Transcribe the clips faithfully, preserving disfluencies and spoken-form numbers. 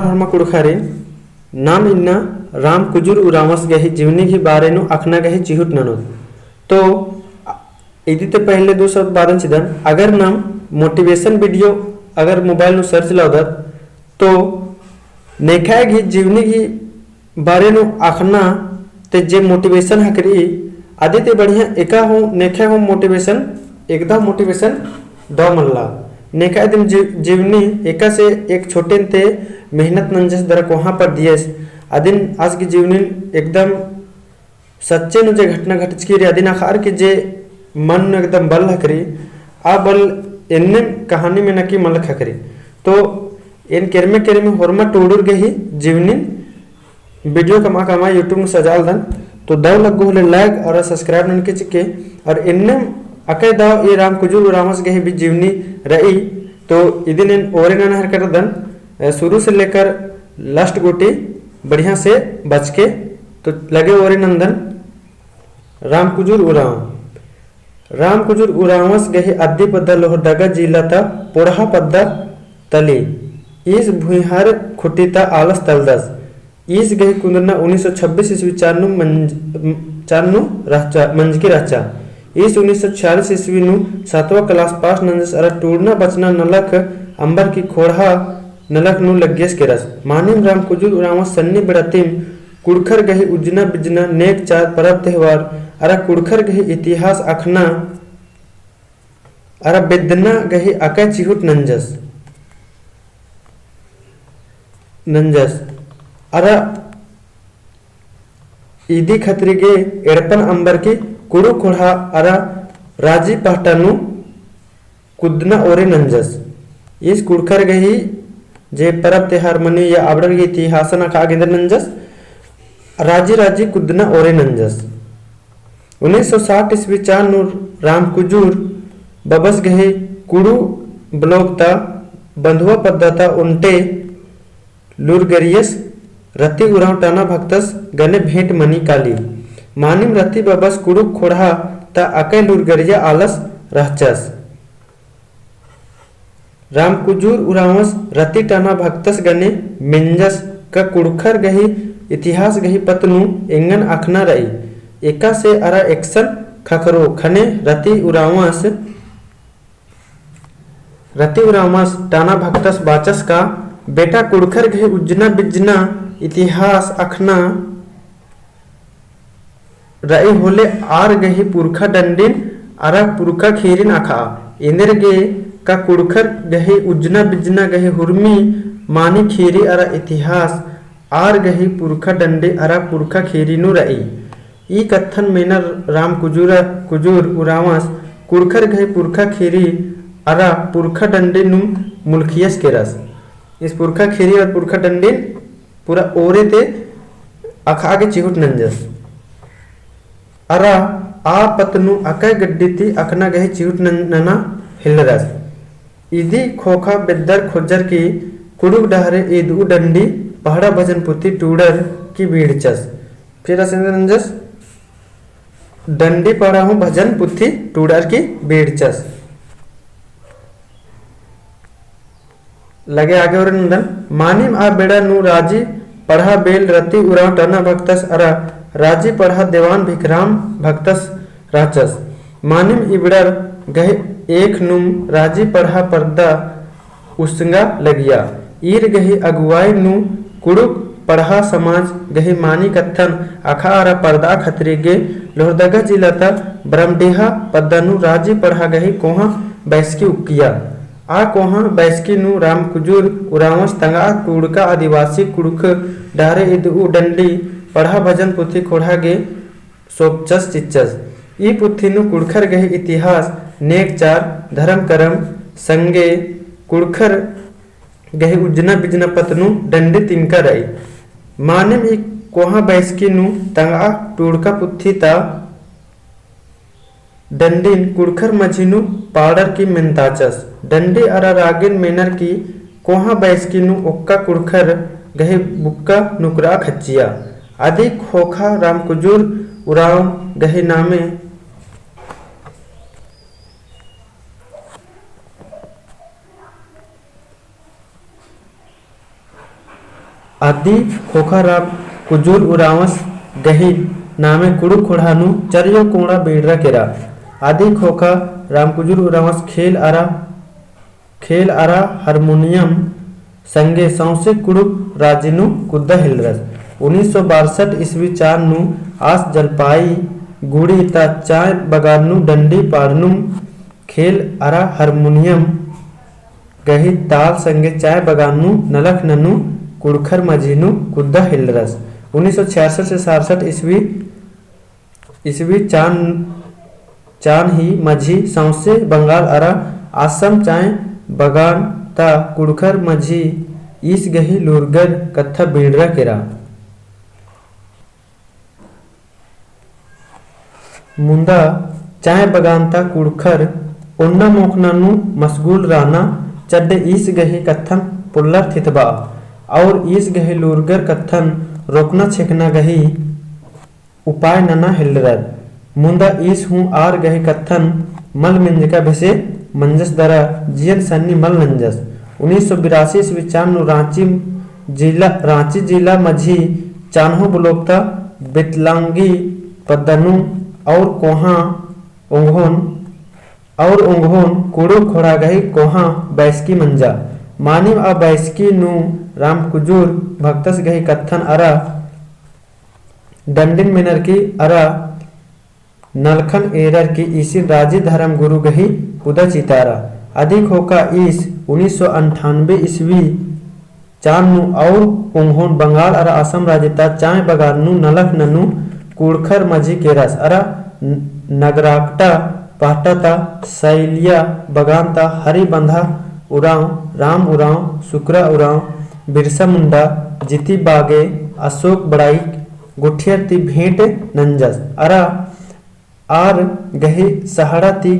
होरमा कुँड़ुख़ारिन, नाम इन्ना राम कुजूर उराँवस गही जीवनी गही बारे नू अख़ना गही चिहुट ननोत। तो इदी ती पहले दू शब्द बअदन चिदन, अगर नाम motivation video अगर mobile नू search लउदत, तो नेख़य गही जीवनी गही बारे नू अख़ना ती जे motivation ख़क्खरई, अदी ती बढ़िया एका हूँ नेख़य हूँ motivation, एकदा motivation दव मल्ला। नेख़य दिम जी-, जीवनी एकासे एक छोटेन ती मेहनत नंजस दरा कोहाँ परदियस, अदिन आस गही जीवनीन एकदम सच्चे नू जे घटना घटचकी रई, अदिन अख़ार की जे मन नू एकदम बल ख़क्खरई, आ बल एन्ने कहानी में नकी मल ख़क्खरई। तो एन केरमे केरमे होरमा टूड़ुर गही जीवनीन video कमआ कमआ YouTube नू सजालदन। तो दव लग्गो होले like और subscribe ननके चिके, और एन्ने अकय दव ई राम कुजूर उराँवस गही भी जीवनी रई। तो इदिन एन ओरे नना हरकत रअदन, अ, शुरू से लेकर last गूटी बढ़िया से बचके। तो लगे ओरे नन्दन। राम कुजूर उराँव। राम कुजूर उराँवस गही अद्दी पद्दा लोहरदगा जिला ता पोड़हा पद्दा तली। ईस भुइँहर खुट्टी ता आलस तलदस। ईस गही कुन्दना उन्नीस सौ छब्बीस ईस्वी चान नू मंज-, चान नू रहचा, मंजकी रहचा। ईस उन्नीस सौ छियालीस ईस्वी नू सातवाँ class pass नंजस अरा टूड़ना बचना नलख अम्बर की खोड़हा नलख नू लग्गियस केरस। मानिम राम कुजूर उराँवस सन्नी बेड़ा तिम कुँड़ुख़र गही उज्जना बिज्जना नेग चार परब तेहवार अरा कुँड़ुख़र गही इतिहास अख़ना अरा बेद्दना गही अकय चिहुट नंजस, नंजस। अरा इदी ख़तरी गे एड़पन अम्बर की कुँड़ुख़ खोड़हा अरा राजी पहटा नू कुद्दना ओरे नंजस। ईस कुँड़ुख़र गही जे परब तेहार मनी या अबड़र गही इतिहासन अख़आ गे एन्देर नंजस। राजी राजी कुद्दना ओरे नंजस। उन्नीस सौ साठ ईस्वी चान नू राम कुजूर बबस गही कुड़ू block ता बंधुआ पद्दा ता ओन्टे लूरगरियस रती उराँव टाना भक्तस गने भेंट मनी काली। मानिम रती बबस कुँड़ुख़ खोड़हा ता अकय लूरगरिया आलस रहचस। राम कुजूर उराँवस रती टाना भक्तस गने मेंजस का कुँड़ुख़र गही इतिहास गही पत्त नू एंगन अख़ना रई। एकासे अरा एकसन ख़क्खरो ख़ने रती उराँवस रती उराँवस टाना भक्तस बाचस का बेटा कुँड़ुख़र गही उज्जना बिज्जना इतिहास अख़ना रई होले आर गही पुरखा डंडिन अरा पुरखा ख़ीरिन अख़आ। एन्देर गे का कुँड़ुख़र गही उज्जना बिज्जना गही हुरमी मानी ख़ीरी अरा इतिहास आर गही पुरखा डंडी अरा पुरखा ख़ीरी नू रई। ई कत्थन मेनर राम कुजूर, कुजूर उराँवस कुँड़ुख़र गही पुरखा ख़ीरी अरा पुरखा डंडी नू मुलखियस केरस। ईस पुरखा ख़ीरी अरा पुरखा डंडी पूरा ओरे ती अख़आ गे चिहुट नंजस। अरा आ पत्त नू अकय गड्डी ती अख़ना गही चिहुट नन-, नना हेलरस। इदी ख़ोख़ा बेद्दर ख़ोज्जर की कुँड़ुख़ डहरे ईदऊ डंडी पहड़ा भजन पुथी टूड़र की बीड़चस। फिर असन नंजस डंडी पहड़ा हूँ भजन पुथी टूड़र की बीड़चस। लगे आगे ओरे नंदन, मानिम आ बेड़ा नू राजी पड़हा बेल रती उराँव टना भक्तस अरा राजी पड़हा देवान भिखराम भक्तस रहचस। मानिम इबड़र गही एख़ नुम राजी पड़हा परदा उसंगा लगिया। ईर गही अगुवाई नू कुँड़ुख़ पड़हा समाज गही मानी कत्थन अख़आ अरा परदा ख़तरी गे लोहरदगा जिला ता बरमडीहा पद्दा नू राजी पड़हा गही कोहाँ बैसकी उक्किया। आ कोहाँ बैसकी नू राम कुजूर उराँवस तंगआ टूड़का आदिवासी कुँड़ुख़ डहरे ईदऊ डंडी पड़हा भजन पुथी ख़ोंड़हा गे सोपचस चिच्चस। ई पुथी नू कुँड़ुख़र गही इतिहास, नेग चार, धरम करम, संगे कुँड़ुख़र गही उज्जना बिज्जना पत्त नू डंडी तिंका रई। मानिम ई कोहाँ बैसकी नू तंगआ टूड़का पुथी ता डंडिन कुँड़ुख़र मझी नू पाड़र की मेन्ताचस। डंडी अरा रागिन मेनर की कोहाँ बैसकी नू ओक्का कुँड़ुख़र गही बुक्का नुकरआ खच्चिया। अदी ख़ोख़ा राम कुजूर उराँव गही नामे आदि खोखा राम कुजूर उराँवस गही नामे कुँड़ुख़ ख़ोंड़हा नू चरियो कोंड़ा बीड़रा केरा। आदि खोखा राम कुजूर उराँवस ख़ेल अरा, ख़ेल अरा हारमोनियम संगे सौंसे कुँड़ुख़ राजी नू कुद्दा हेलरस। उन्नीस सौ बासठ ईस्वी चान नू आस जलपाईगुड़ी ता चाय बगान नू डंडी पाड़नुम ख़ेल अरा हारमोनियम गही ताल संगे चाय बगान नू नलख ननू कुँड़ुख़र मझी नू कुद्दा हेलरस। उन्नीस सौ छियासठ से सासठ ईस्वी, ईस्वी चान, चान ही मझी सौंसे बंगाल अरा आसम चाय बगान ता कुँड़ुख़र मझी ईस गही लूरगर कत्था बीड़रा केरा। मुन्दा चाय बगान ता कुँड़ुख़र ओन्ना मोख़ना नू मसगूल राना चड्डे ईस गही कत्थन पोल्लर थितबा और ईस गही लूरगर कत्थन रोकना छेकना गही उपाय नना हेलरर। मुन्दा ईस हूँ आर गही कत्थन मल मेंजका बेसे मंजस दरा जियन सन्नी मल नंजस। उन्नीस सौ बिरासी ईस्वी चान नू राँची जिला, राँची जिला मझी चान्हो ब्लॉक ता बेतलांगी पद्दा नू और कोहाँ ओंगोन, और ओंगोन कुँड़ुख़ ख़ोंड़हा गही कोहाँ बैसकी मंजा। मानिम आ बैसकी नू राम कुजूर भक्तस गही कत्थन अरा डंडिन मेनर की अरा नलखन एरर की ईसिन राजी धर्म गुरु गही पुदा चितारा। अदि खोखा ईस उन्नीस सौ अंठानबे ईस्वी चान नू और ओंगोन बंगाल अरा असम राजी ता चाय बगान नू नलख ननू कुँड़ुख़र मझी केरस अरा न-, नगराकटा पहटा ता सैलिया बगान ता हरिबंधा उराँव, राम उराँव, सुकरा उराँव, बिरसा मुंडा, जिती बागे, अशोक बड़ाइक, गुट्ठियर ती भेंट नंजस अरा आर गही सहाड़ा ती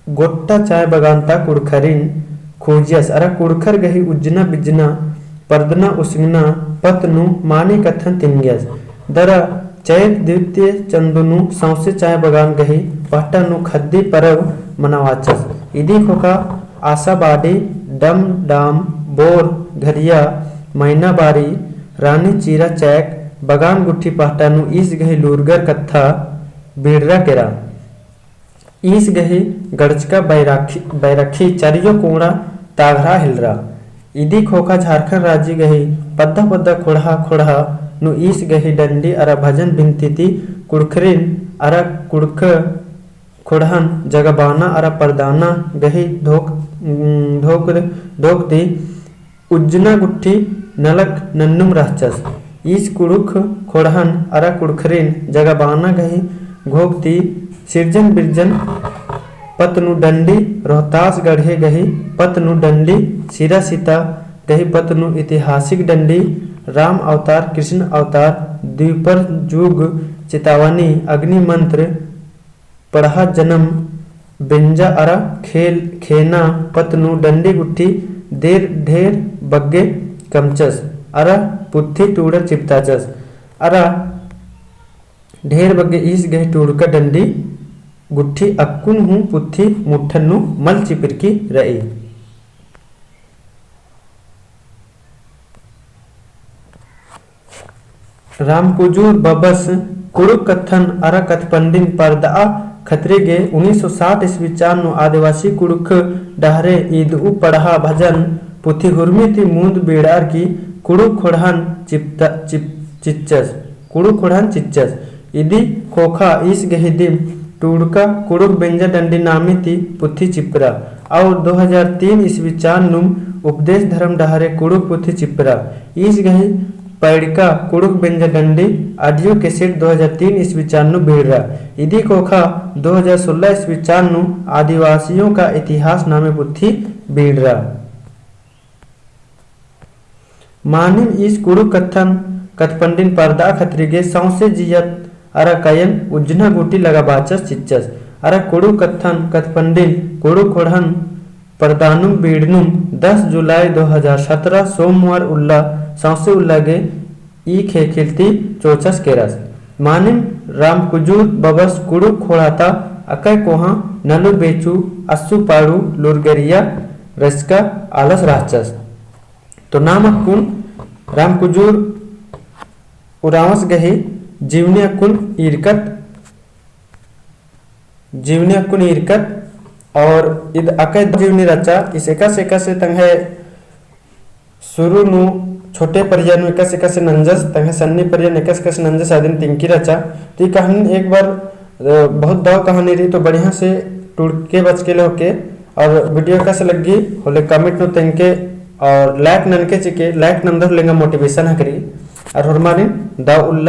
गोट्टा चाय बगान ता कुँड़ुख़रिन खोजियस अरा कुँड़ुख़र गही उज्जना बिज्जना परदना उसगना पत्त नू मानी कत्थन तिंगियस। दरा चैत द्वितीय चंदो नू सौंसे चाय बगान गही पहटा नू खद्दी परब मनावाचस। इदी खोखा आशाबाड़ी, डम डाम, बोर घरिया, मैनाबारी, रानी चीरा चैक, बगान गुट्ठी पहटा नू ईस गही लूरगर कत्था बीड़रा केरा। ईस गही गड़चका बैराखी, बैराखी चरियो कोंड़ा ताघरा हेलरा। इदी खोखा झारखंड राजी गही पद्दा पद्दा ख़ोंड़हा ख़ोंड़हा नू ईस गही डंडी अरा भजन बिनती ती कुँड़ुख़रिन अरा कुँड़ुख़ ख़ोंड़हन जगाबाना अरा परदाना गही धोक, धोक, धोक ती उज्जना गुट्ठी नलख नन्नुम रहचस। ईस कुँड़ुख़ ख़ोंड़हन अरा कुँड़ुख़रिन जगाबाना गही घोख ती सिरजन बिरजन पत्त नू डंडी, रोहतास गढ़े गही पत्त नू डंडी, सिरा सीता गही पत्त नू ऐतिहासिक डंडी, राम अवतार, कृष्ण अवतार, द्वापर जुग, चेतावनी, अग्नि मंत्र, पड़हा जनम, बेंजा अरा खेल, खेना पत्त नू डंडी गुट्ठी देर ढेर बग्गे कमचस अरा पुथी टूड़र चिपताचस अरा ढेर बग्गे ईस गही टूड़का डंडी गुट्ठी अक्कुन हूँ पुथी मुट्ठन नू मल चिपिरकी रई। रामकुजूर बबस कुँड़ुख़ कत्थन अरा कत्थपंडिन परदआ खतरी गे उन्नीस सौ साठ ईस्वी चान नू आदिवासी कुँड़ुख़ डहरे ईदऊ पड़हा भजन पुथी हुरमी ती मुन्द बीड़ार की कुँड़ुख़ ख़ोंड़हन चिपता-, चिप-, चिच्चस, कुँड़ुख़ ख़ोंड़हन चिच्चस। इदी ख़ोख़ा ईस गही दिम टूड़का कुँड़ुख़ बेंजा डंडी नामे ती पुथी चिपरा और दो हजार तीन ईस्वी चान नुम उपदेश धर्म डहरे कुँड़ुख़ पुथी चिपरा। ईस गही पैड़का कुँड़ुख़ बेंजा डंडी audio cassette दो हजार तीन ईस्वी चान नू बीड़रा। इदी ख़ोख़ा दो हजार सोलह ईस्वी चान नू आदिवासियों का इतिहास नामे पुथी बीड़रा। मानिम ईस कुँड़ुख़ कत्थन कत्थपंडिन परदआ खतरी गे सौंसे जियत अरा कयन उज्जना गूटी लगाबाचस चिच्चस। अरा कुँड़ुख़ कत्थन कत्थपंडिन कुँड़ुख़ ख़ोंड़हन परदानुम बीड़नुम दस जुलाई दो हजार सतरह सोमवार उल्ला सौंसे उल्ला गे ई ख़ेख़ेल ती चोचस केरस। मानिम रामकुजूर बबस कुँड़ुख़ ख़ोंड़हा ता अकय कोहाँ नलु बेचु अस्सु पाड़ु लूरगरिया रचका आलस रहचस। तो नाम अक्कुन राम कुजूर उराँवस गही जीवनी अक्कुन ईरकत, जीवनी अक्कुन ईरकत, और इद अकय जीवनी रहचा, इस एकासे एकासे तंग्है शुरू नू छोटे परिया नू एकासे एकासे नंजस, तंग्है सन्नी परिया नू एकासे एकासे नंजस अदिन तिंकी रहचा। तो ई कहानी एक बार, अ, बहुत दव कहानी रई, तो बढ़िया से टुड़के बचके ले होके, और video एकासे लग्गी होले comment नू तेंगके, और like ननके चिके, like नंदर होले एंगा motivation हकरी, और होरमारिन दव उल्ला।